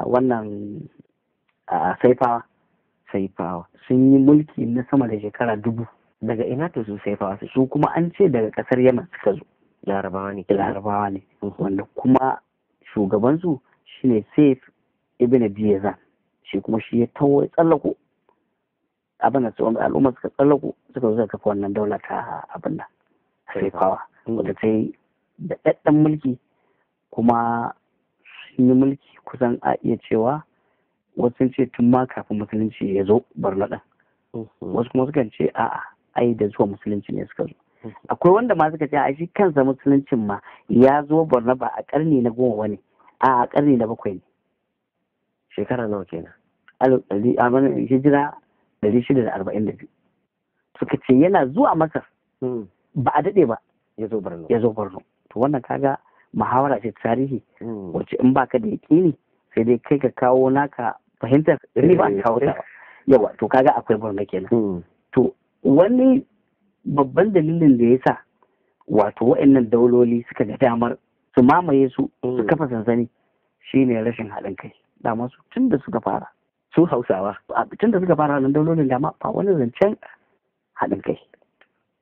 wannan Saifawa.
Saifawa
sun yi mulki na sama da shekara 1000.
Daga ina to su Saifawa
su? Kuma an ce daga ƙasar Yemen suka zo.
Larabawa ne.
Larabawa ne, wanda kuma shugabansu shine Saif ibn Diyazan. Shi kuma shi ya tawo ya tsallako abin da al'umma suka tsallako suka zo suka kafa wannan daula ta abin nan Saifawa, wanda ta yi daɗaɗɗen mulki kuma sun yi mulki kusan a iya cewa wasu sun ce tun ma kafin musulunci ya zo Borno ɗin. Wasu kuma sukan ce a'a, ai da zuwa musulunci ne suka zo. Akwai wanda ma suka ce ai shi kansa musuluncin ma ya zo Borno ba a karni na 10 bane, a karni na 7 ne.
Shekara nawa kenan?
642 642. Suka ce yana zuwa Masar ba a daɗe ba
ya zo Borno.
Ya zo Borno. To wannan kaga muhawara ce tarihi wacce in baka da yaƙini sai dai kai ka kawo naka fahimtar, ni ba kawo ta. Yawa, to kaga akwai Borno kenan. To wani babban dalilin da ya sa wato wa'annan dauloli suka ga damar su mamaye su su kafa sansani shine rashin haɗin kai. Dama su tun da suka fara
su Hausawa
tun da suka fara wannan daulolin dama ba wani zancen haɗin kai.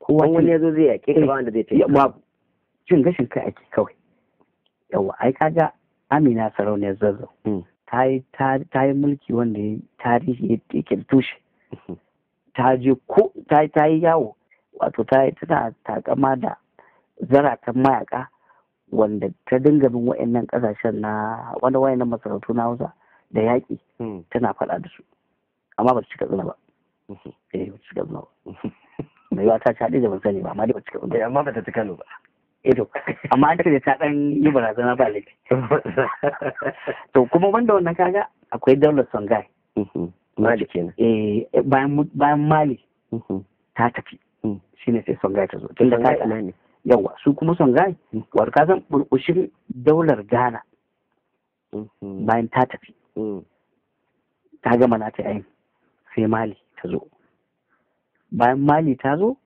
Kowa wani ya zo zai yaƙe ka ba wanda zai taimaka.
Babu cin gashin kai ake kawai. Yawa, ai kaga Amina sarauniyar Zazzau ta yi mulki wanda ya tarihi yake da tushe. Ta je ko ta yi yawo, wato ta tana takama da zaratan mayaka wanda ta dinga bin wa'annan kasashen na wanda wa'annan masarautu na Hausa da yaƙi tana faɗa da su, amma ba su cika tsina ba. Eh, ba su cika tsina ba. Mai yiwa ta ci haɗe da ban sani ba, amma dai ba su cika tsina ba.
Amma ba ta ci Kano ba.
Eh to, amma an ce ta ɗan yi barazana ba laifi. To kuma banda wannan kaga akwai daular Songhai.
Mali kenan.
Eh, bayan Mali ta tafi. Shine sai Songhai ta zo. Tunda ta
ina ne?
Yawa, su kuma Songhai, wato ka san burbushin daular Ghana bayan ta tafi. Ta gama nata yayin sai Mali ta zo. Bayan Mali ta zo,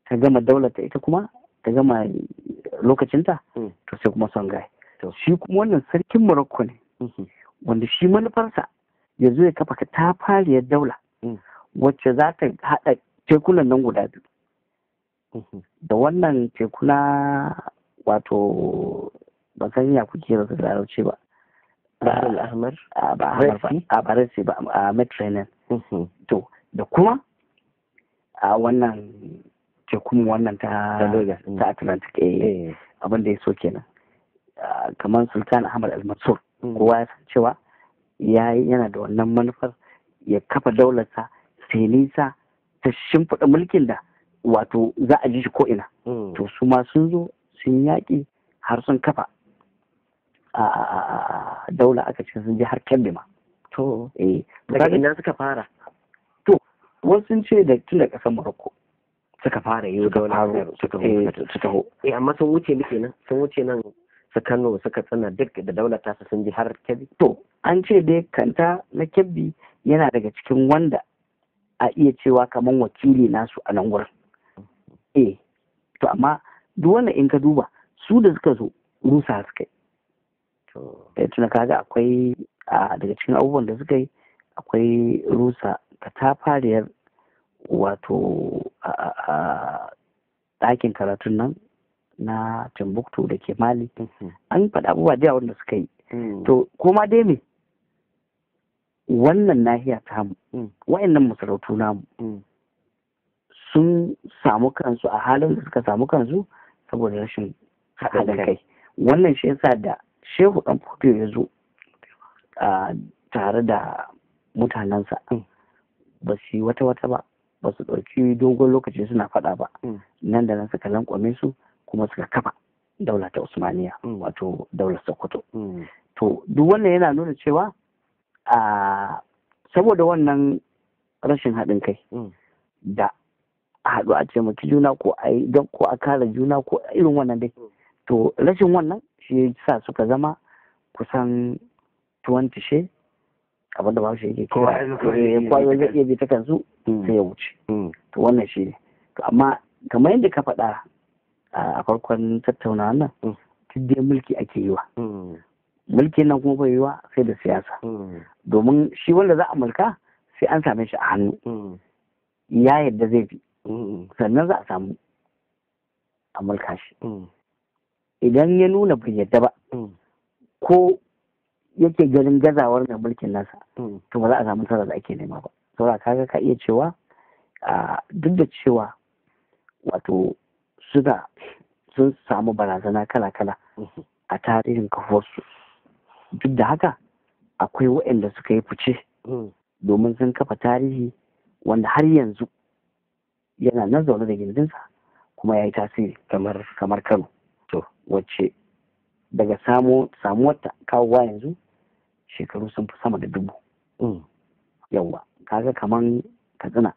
ta gama daular ta ita kuma ta gama lokacinta, to sai kuma Songhai. Shi kuma wannan sarkin Morocco ne, wanda shi manufarsa ya zo ya kafa katafariyar daula wacce za ta haɗa tekunan nan guda biyu. Da wannan tekuna wato ban san ya kuke da larabci ba.
Bahar al-Ahmar?
Ba Ahmar ba, a ba Red Sea ba, a Mediterranean. To da kuma a wannan tekun wannan ta Atlantic, abin da ya so kenan. Kamar Sultan Ahmad Al-Mansur, kowa ya san cewa yana da wannan manufar ya kafa daularsa sai nisa ta shimfiɗa mulkin da wato za a ji shi ko'ina. To su ma sun zo sun yaƙi har sun kafa a daula, aka ce sun je har Kebbi ma.
To, daga ina suka fara?
To, wasu sun ce da tun da ƙasar Morocco
suka fara yi daula
suka taho.
Eh, amma sun wuce ne kenan, sun wuce nan su Kano, suka tsana duk da daular tasu sun ji har Kebbi.
To, an ce dai kanta na Kebbi yana daga cikin wanda a iya cewa kamar wakili nasu a nan wurin. Eh, to amma duk wannan in ka duba su da suka zo rusa suka yi. Eh, tuna kaga akwai daga cikin abubuwan da suka yi akwai rusa katafariyar wato ɗakin karatun nan na Timbuktu da ke Mali. An faɗi abubuwa da yawa wanda suka yi. To koma dai me wannan nahiya tamu, wa'annan masarautu namu sun samu kansu a halin da suka samu kansu saboda rashin haɗin kai. Wannan shi yasa da Shehu Ɗan Fodio ya zo tare da mutanensa ba su yi wata wata ba, ba su ɗauki dogon lokaci suna faɗa ba, nan da nan suka lankwame su kuma suka kafa daula ta Usmaniya, wato daular Sokoto. To duk wannan yana nuna cewa saboda wannan rashin haɗin kai da a haɗu a taimaki juna ko a yi don ko a kare juna ko irin wannan dai, to rashin wannan shi ya sa suka zama kusan tuwon tishe, abinda ba shi yake
Kowa
kowa zai iya bi ta kansu sai ya wuce. To wannan shi ne. To amma kamar yadda ka faɗa a farkon tattaunawa nan, duk dai mulki ake yi wa. Mulkin nan kuma bai yiwa sai da siyasa. Domin shi wanda za a mulka sai an same shi a hannu. Ya yadda zai bi. Sannan za a samu a mulka shi. Idan ya nuna bai yadda ba, ko yake ganin gazawar mai mulkin nasa, to ba za a samu nasarar da ake nema ba. Saboda kaga ka iya cewa duk da cewa wato suna sun samu barazana kala-kala a tarihin kafuwarsu, duk da haka akwai waɗanda suka yi fice domin sun kafa tarihi Wanda har yanzu yana nan zaune da gindinsa kuma ya yi tasiri kamar Kano.
To.
Wacce daga samuwarta kawowa yanzu shekaru sun fi sama da 1000. Yawwa, kaga kaman Katsina.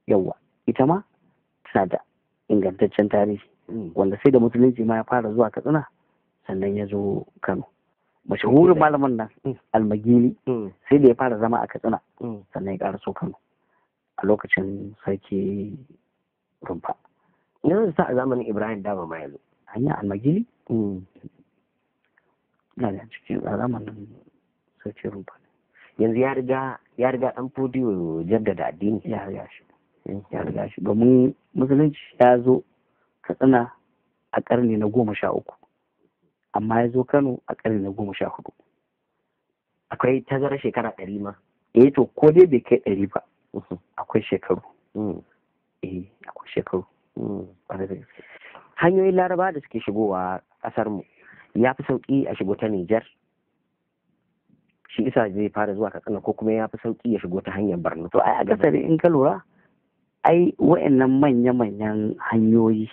Yawwa, ita ma tana da ingantaccen tarihi wanda sai da musulunci ma ya fara zuwa Katsina sannan ya zo Kano. Mashahurin malamin nan Almagili sai da ya fara zama a Katsina sannan ya ƙaraso Kano a lokacin Sarki Rumfa.
Yanzu sa a zamanin Ibrahim Dama ma yanzu.
Hanya Almagili? Na da cikin a zamanin Sarki Rumfa.
Yanzu ya riga ɗan Fodiyo jaddada addini.
Ya riga shi. Ya riga shi domin musulunci ya zo Katsina a ƙarni na 13, amma ya zo Kano a ƙarni na 14.
Akwai tazarar shekara 100 ma.
Eh to ko dai bai kai 100 ba, akwai shekaru. Eh akwai shekaru.
Hanyoyin Laraba da suke shigowa ƙasar mu ya fi sauƙi a shigo ta Nijar. Shi isa zai fara zuwa Katsina ko kuma ya fi sauƙi ya shigo ta hanyar Borno.
To ai akasari in ka lura ai wa'annan manya-manyan hanyoyi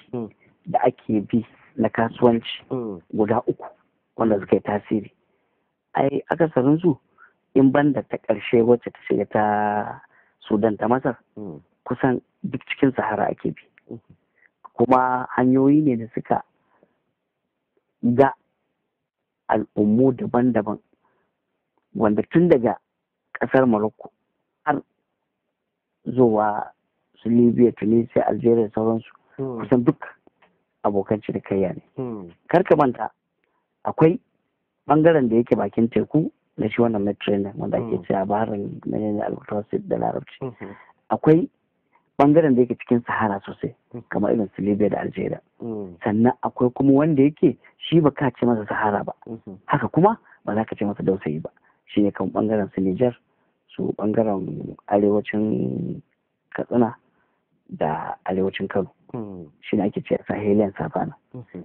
da ake bi na kasuwanci guda 3 wanda suka yi tasiri. Ai akasarin su in banda ta ƙarshe wacce ta shiga ta Sudan ta Masar kusan duk cikin Sahara ake bi. Kuma hanyoyi ne da suka ga al'ummu daban-daban wanda tun daga ƙasar Morocco har zuwa su Libya, Tunisia, Algeria da sauransu kusan duk abokan cinikayya ne. Kar ka manta akwai bangaren da yake bakin teku na shi wannan Mediterranean wanda ake cewa baharin menene al-Mutawassit da Larabci. Akwai bangaren da yake cikin Sahara sosai kamar irin su Libya da Algeria. Sannan akwai kuma wanda yake shi ba ka ce masa Sahara ba, haka kuma ba za ka ce masa dausayi ba, shi ne kan bangaren su Niger, su bangaren arewacin Katsina da arewacin Kano, shi ne ake ce Sahelian Savannah.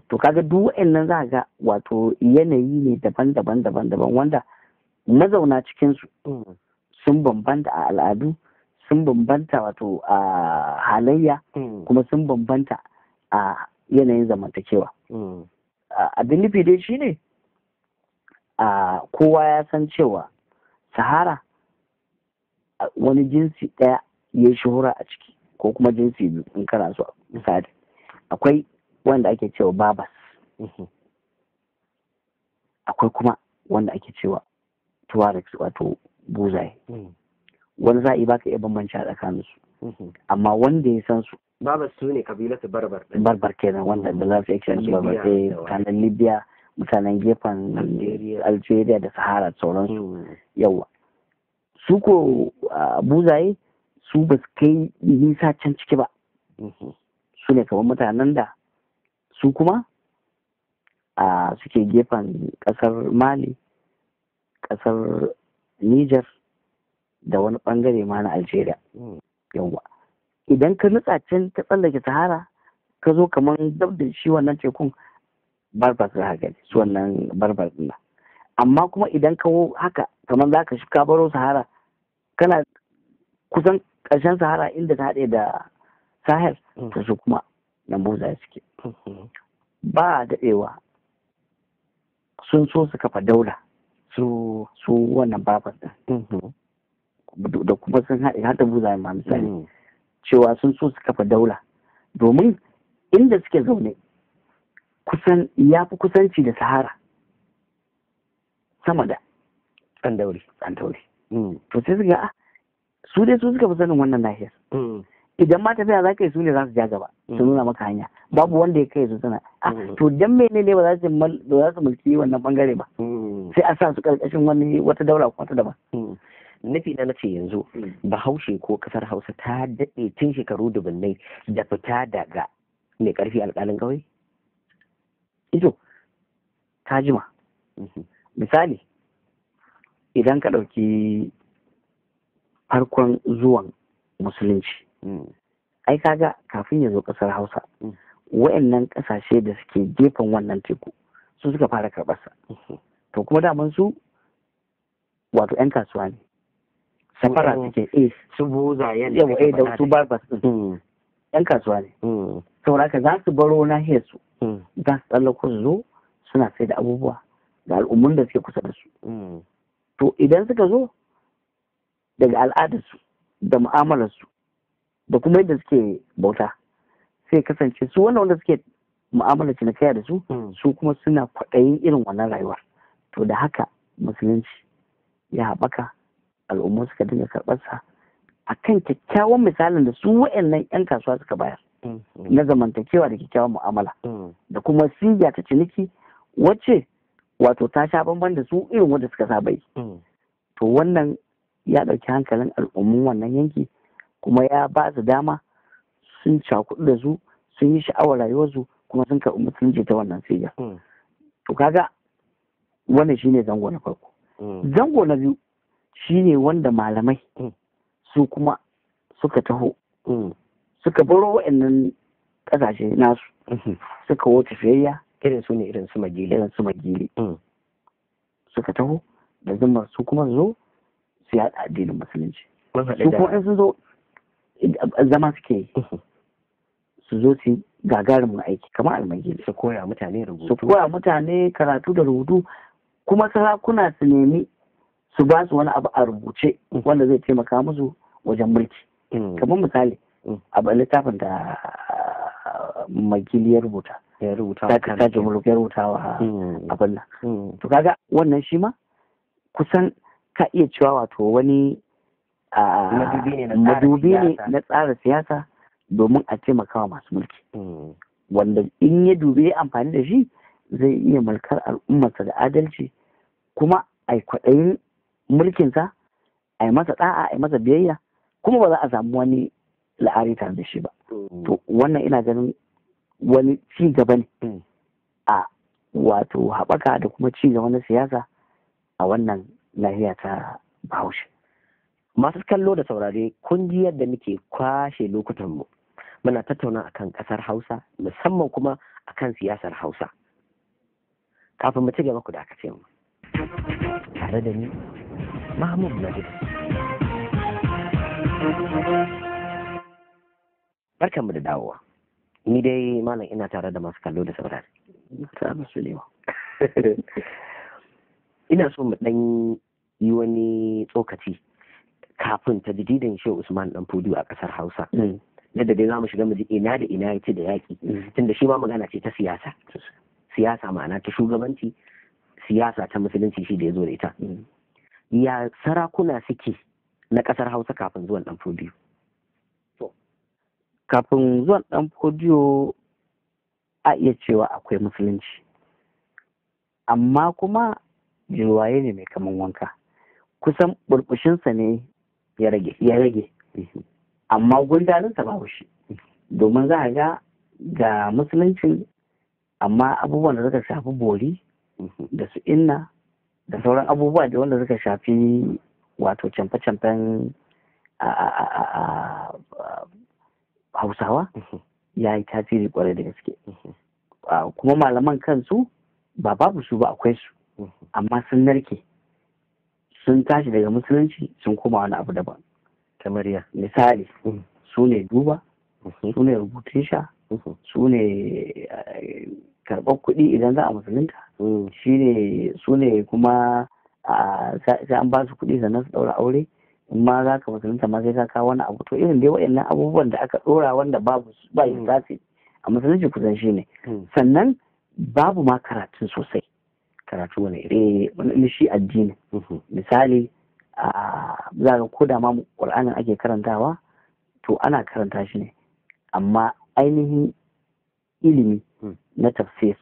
To kaga duk wa'annan za ga wato yanayi ne daban-daban daban-daban wanda mazauna cikin su sun bambanta a al'adu, sun bambanta wato a halayya, kuma sun bambanta a yanayin zamantakewa. Abin nufi dai shine a kowa ya san cewa Sahara wani jinsi ɗaya ya shuhura a ciki ko kuma jinsi biyu in kana so misali. Akwai wanda ake cewa Babas, akwai kuma wanda ake cewa Tuaregs wato buzaye. Wani za'i baka iya bambanci a tsakaninsu, amma wanda ya san su
Babas su ne kabilatu Barbar.
Barbar kenan wanda da za su iya kiransu Barbar, mutanen Libya, mutanen gefen Algeria da Sahara da sauransu. Yawa su ko buzaye su ba su kai nisa can ciki ba, su ne kamar mutanen da su kuma suke gefen kasar Mali, kasar Niger da wani bangare ma na Algeria. Yawa idan ka nutsa can ka tsallake Sahara ka zo kamar dab da shi wannan tekun Barbar za ka gani su wannan Barbar din. Amma kuma idan ka haka kamar za ka ka baro Sahara kana kusan ƙarshen Sahara inda ta haɗe da Sahel, to su kuma nan buzaye suke. Ba daɗewa sun so su kafa daula su wannan Barbar din da kuma sun haɗe har da buzaye ma misali, cewa sun so su kafa daula domin inda suke zaune kusan ya fi kusanci da Sahara sama da
Tsandauri.
To sai su ga su dai su suka fi sanin wannan nahiyar. Idan ma tafiya za ka yi su ne za su ja gaba su nuna maka hanya, babu wanda ya kai su sana. To dan mene ne ba za su mulki wannan bangare ba, sai a sa su karkashin wani wata daula ko wata daban.
Nufi na nace yanzu Bahaushe ko kasar Hausa ta daɗe tun shekaru dubunnai da fita daga mai ƙarfi alƙalin ƙauye?
Ito, ta jima. Misali, idan ka ɗauki farkon zuwan musulunci, ai kaga kafin ya zo ƙasar Hausa, wa'annan ƙasashe da suke gefen wannan teku su suka fara karɓarsa. To kuma daman su wato 'yan kasuwa ne. Safara suke,
su buzayen.
Yawa, da su barbas din yan kasuwa ne. Saboda haka za su baro nahiyar su, za su tsallako su zo suna sai da abubuwa ga al'ummun da suke kusa da su. To idan suka zo daga al'adarsu da mu'amalarsu da kuma yadda suke bauta, sai kasance su wannan wanda suke mu'amalar cinikayya da su, su kuma suna kwaɗayin irin wannan rayuwar. To da haka musulunci ya haɓaka, al'ummu suka dinga karɓarsa a kan kyakkyawan misalin da su wa'annan 'yan kasuwa suka bayar na zamantakewa da kyakkyawan mu'amala da kuma siga ta ciniki wacce wato ta sha bamban da su irin wanda suka saba yi. To wannan ya ɗauki hankalin al'ummun wannan yanki, kuma ya ba su dama sun cakuɗu da su, sun yi sha'awar rayuwarsu, kuma sun karɓi musulunci ta wannan siga. To kaga wannan shine zango na farko. Zango na biyu shine wanda malamai su kuma suka taho, suka baro wa'annan ƙasashe nasu, suka wuce tafiyayya.
Irin su ne irin su Magili.
Irin su Magili suka taho da zumar su kuma zo su yaɗa addinin musulunci. Su kuma in sun zo zama suke yi, su zo su gagarumin aiki kamar Almagili.
Su koya mutane rubutu.
Su koya mutane karatu da rubutu, kuma sarakuna su nemi su ba su wani abu a rubuce wanda zai taimaka musu wajen mulki. Kamar misali abu littafin da Magili ya rubuta.
Ya rubuta.
Ta Jumuluk ya rubuta wa abin nan. To kaga wannan shi ma kusan ka iya cewa wato wani madubi ne na tsara siyasa domin a taimakawa masu mulki. Wanda in ya dubi ya amfani da shi zai iya mulkar al'ummarsa da adalci, kuma a kwaɗayin mulkinsa, a yi masa ɗa'a, a yi masa biyayya, kuma ba za a samu wani la'ari tare da shi ba. To wannan ina ganin wani ci gaba ne a wato haɓaka da kuma ci gaba na siyasa a wannan nahiya ta Bahaushe.
Masu kallo da saurare, kun ji yadda muke kwashe lokutanmu muna tattauna akan ƙasar Hausa, musamman kuma akan siyasar Hausa. Kafin mu ci gaba, ku dakace mu. Tare da ni, Mahmud Najib. Barkanmu da dawowa. Ni dai malam ina tare da masu kallo da saurare. Ina so mu ɗan yi wani tsokaci kafin ta jididin Shehu Usman Dan Fodio a ƙasar Hausa. Yadda dai za mu shiga mu ji ina da ina ya ci da yaƙi. Tunda shi ma magana ce ta siyasa. Siyasa ma'ana ta shugabanci, siyasa ta musulunci shi da ya zo da ita. Ya sarakuna suke na ƙasar Hausa kafin zuwan Dan Fodio?
Kafin zuwan Dan Fodio a iya cewa akwai musulunci, amma kuma jirwaye ne mai kaman wanka, kusan burbushinsa ne
ya rage.
Ya rage, amma gundarinsa babu shi. Domin za a ga ga musuluncin, amma abubuwan da suka shafi bori da su inna da sauran abubuwa da wanda suka shafi wato camfe-camfen Hausawa ya yi tasiri kwarai da gaske. Kuma malaman kansu ba babu su ba, akwai su, amma sun narke, sun tashi daga musulunci sun koma wani abu daban.
Kamar ya?
Misali, su ne duba, su ne rubutun sha, su ne karɓar kuɗi idan za a musulunta, su ne kuma sai an ba su kuɗi sannan su ɗaura aure. In ma za ka musulunta ma sai ka kawo wani abu. To irin dai waɗannan abubuwan da aka ɗora wanda babu ba yi tasiri a musulunci kusan shi ne. Sannan babu ma karatun sosai.
Karatu wani iri?
Wani shi addini. Misali, za ka ko da ma Ƙur'anin ake karantawa, to ana karanta shi ne, amma ainihin ilimi na tafsir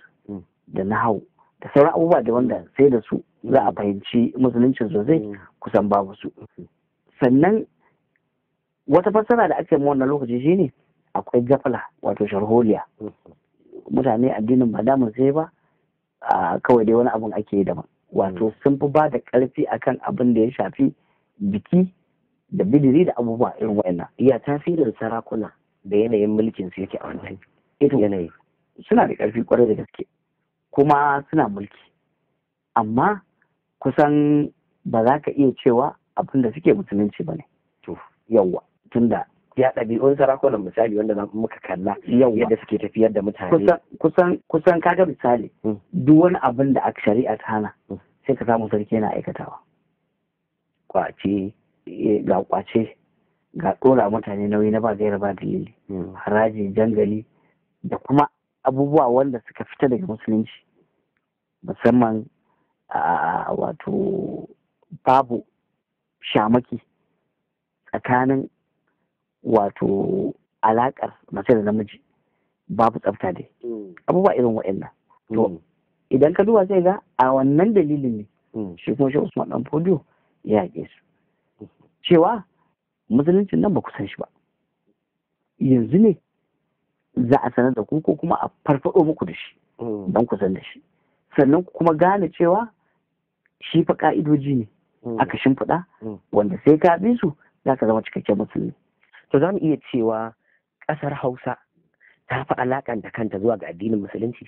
da nahau da sauran abubuwa da wanda sai da su za a fahimci musulunci sosai kusan babu su. Sannan wata fassara da aka yi wannan lokaci shine akwai gafala, wato sharholiya. Mutane addinin ba damun sai ba, kawai dai wani abun ake yi daban. Wato sun fi ba da ƙarfi akan abin da ya shafi biki da bidiri da abubuwa irin wa'annan.
Ya tasirin sarakuna da yanayin mulkin su yake a wannan yanayi?
Suna da ƙarfi kwarai da gaske, kuma suna mulki, amma kusan ba za ka iya cewa abin da suke musulunci ba ne.
To.
Yawwa, tunda
Ya ɗabi'un sarakunan misali wanda muka kalla yadda suke tafiyar da mutane.
Kusan kaga misali duk wani abin da aka shari'a ta hana sai ka samu sarki yana aikatawa.
Kwace.
Ga kwace, ga ɗora mutane nauyi na ba gaira ba dalili, haraji, jangali da kuma abubuwa wanda suka fita daga musulunci, musamman wato babu shamaki tsakanin wato alaƙar mace da namiji, babu tsafta dai, abubuwa irin waɗannan. To idan ka duba sai ga a wannan dalilin ne shi kuma Shehu Usman Dan Fodio ya yaƙe su cewa musuluncin nan ba ku san shi ba, yanzu ne za a sanar da ku ko kuma a farfaɗo muku da shi don ku san da shi, sannan ku kuma gane cewa shi fa ka'idoji ne aka shimfiɗa wanda sai ka bi su za ka zama cikakken musulmi.
To za mu iya cewa ƙasar Hausa ta fi alaƙanta kanta zuwa ga addinin musulunci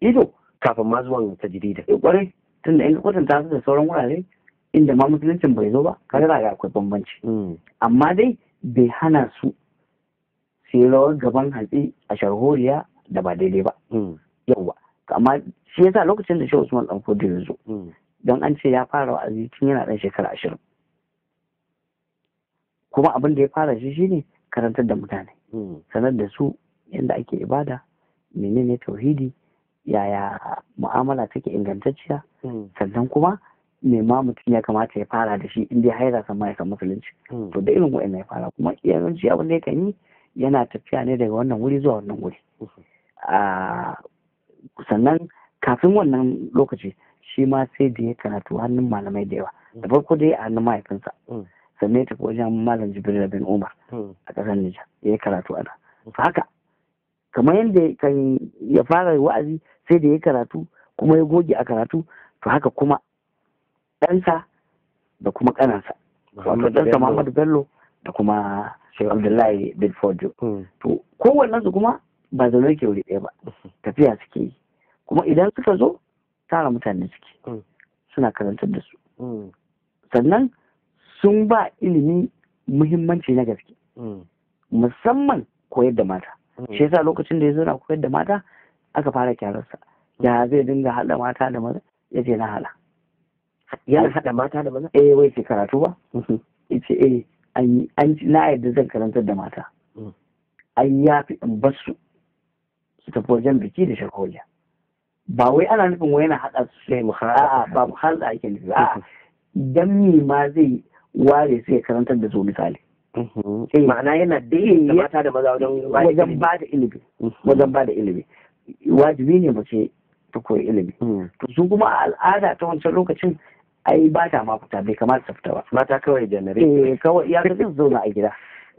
ido
kafin ma zuwan tajdidin.
Kwarai, tunda in ka kwatanta su da sauran wurare inda ma musuluncin bai zo ba, kaga za ga akwai bambanci. Amma dai bai hana su su yi rawar gaban hantsi a sharholiya da ba daidai ba. Yawwa, amma shi yasa lokacin da Shehu Usman Dan Fodio ya zo, don an ce ya fara wa'azi tun yana ɗan shekara 20. Kuma abin da ya fara shi shine karantar da mutane, sanar da su yadda ake ibada, menene tauhidi, yaya mu'amala take ingantacciya, sannan kuma me ma mutum ya kamata ya fara da shi in dai haira san ma ya san musulunci. To da irin wa'annan ya fara, kuma yawanci abin da yakan yi yana tafiya ne daga wannan wuri zuwa wannan wuri. Sannan kafin wannan lokaci shi ma sai da ya karatu hannun malamai da yawa. Da farko dai a hannun mahaifinsa, sannan ya tafi wajen Malam Jibril bin Umar a ƙasar Nijar ya yi karatu a nan. Haka kamar yadda kan ya fara wa'azi sai da ya karatu kuma ya goge a karatu, to haka kuma ɗansa da kuma ƙanansa, wato ɗansa Muhammadu Bello da kuma Abdullahi bin Fodio. To kowannen su kuma ba zaune ke wuri ɗaya ba, tafiya suke yi, kuma idan suka zo tara mutane suke suna karantar da su. Sannan sun ba ilimi muhimmanci na gaske, musamman koyar da mata. Shi yasa lokacin da ya zo na koyar da mata aka fara kyararsa, ya zai dinga haɗa mata da maza? Ya ce na haɗa.
Ya haɗa mata da maza?
Eh, wai ce karatu ba? Ya ce eh, an na yadda zan karantar da mata. Ai ya fi in bar su su tafi wajen biki da sharholiya. Ba wai ana nufin wai yana haɗa su
sai mu
a'a, ba mu haɗa ake nufi a'a, dan me ma zai ware sai ya karantar da su misali.
Ma'ana yana daidaita mata da maza
wajen ba da ilimi. Wajen ba da ilimi. Wajibi ne mace ta koyi ilimi. To su kuma a al'ada ta wancan lokacin ai ba ta ma fita, bai kamata ta fita ba.
Mata kawai janare.
Eh, kawai ya ga zauna a gida.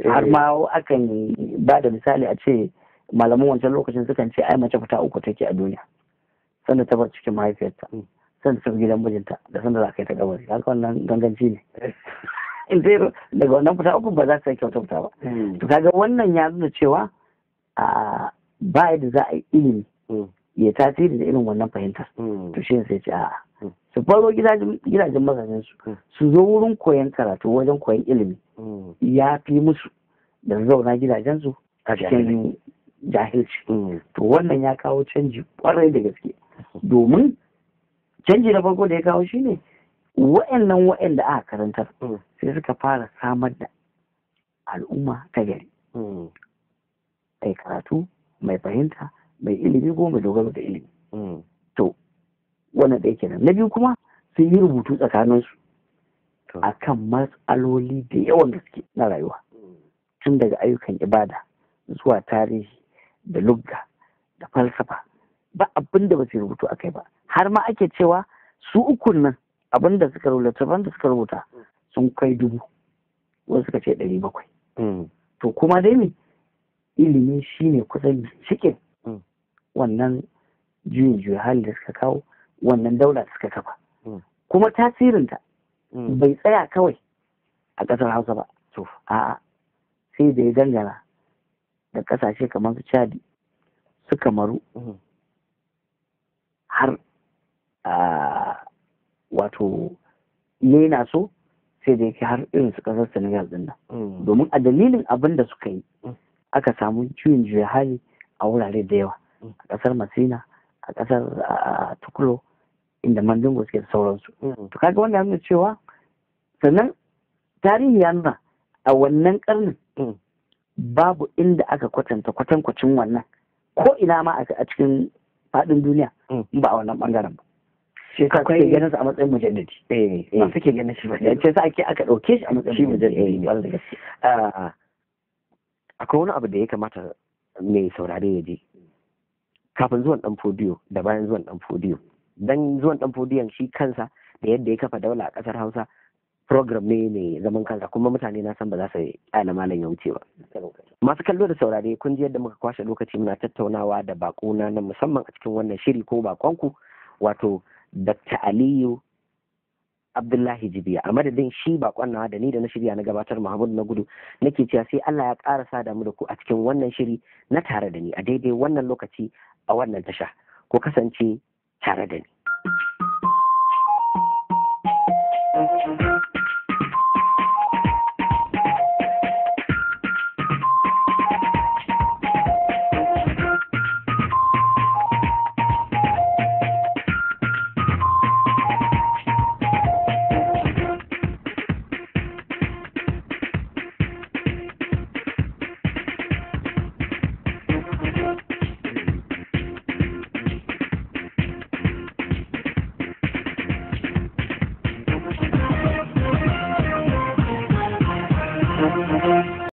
Har ma akan ba da misali a ce malaman wancan lokacin sukan ce ai mace fita uku take a duniya. Sanda ta bar cikin mahaifiyarta, sanda ta gidan mijinta, da sanda za ka yi ta kabari. Haka wannan ganganci ne. In dai daga wannan fita uku ba za ta sake wata fita ba. To kaga wannan ya nuna cewa a ba yadda za a yi ilimi ya tasiri da irin wannan fahimtar. To shi sai ce a'a, su faro gidajen mazajen su, su zo wurin koyon karatu, wajen koyon ilimi ya fi musu da zauna gidajen su a cikin jahilci. To wannan ya kawo canji kwarai da gaske, domin canji na farko da ya kawo shine wa'annan wa'anda aka karantar sai suka fara samar da al'umma ta gari, mai karatu, mai fahimta, mai ilimi ko mai dogaro da ilimi. To wannan ɗaya kenan. Na biyu kuma sun yi rubutu tsakaninsu akan matsaloli da yawan gaske na rayuwa, tun daga ayyukan ibada zuwa tarihi da lugga da falsafa, ba abin da ba su rubutu a kai ba. Har ma ake cewa su ukun nan abin da suka rubuta, da suka rubuta sun kai 1000, wasu suka ce 700. To kuma dai ne ilimi shine kusan cikin wannan juyin juya hali da suka kawo, wannan daula da suka kafa. Kuma tasirinta bai tsaya kawai a ƙasar Hausa ba. A'a, sai da ya dangana da ƙasashe kamar su Chadi, su Kamaru, har wato yana so Sai da yake har irin su kasar Senegal din nan, domin a dalilin abin da suka yi aka samu juyin juya hali a wurare da yawa, a kasar Masina, a kasar Tukulo inda Mandingo suke da sauransu. To kaga wannan ya nuna cewa, sannan tarihi ya nuna a wannan karnin babu inda aka kwatanta kwatankwacin wannan ko ina ma a cikin faɗin duniya ba a wannan bangaren ba. Shi yasa suke ganin sa a matsayin mujaddadi. Ba suke ganin shi ba, ce sa ake aka ɗauke shi a matsayin mujaddadi.
Ƙwarai da gaske. Akwai wani abu da ya kamata mai saurare ya je kafin zuwan Dan Fodiyo da bayan zuwan Dan Fodiyo, dan zuwan Dan Fodiyon shi kansa da yadda ya kafa daula a kasar Hausa program ne mai zaman kansa, kuma mutane na san ba za su kyale malam ya wuce ba. Masu kallo da saurare, kun ji yadda muka kwashe lokaci muna tattaunawa da bakona na musamman a cikin wannan shiri, ko bakonku, wato Dr. Aliyu Abdullahi Jibiya. A madadin shi bakon nawa da ni da na shirya na gabatar, Muhammadu na Gudu, nake cewa sai Allah ya ƙara sa mu da ku a cikin wannan shiri na Tare da Ni a daidai wannan lokaci a wannan tasha. Ko kasance tare da ni.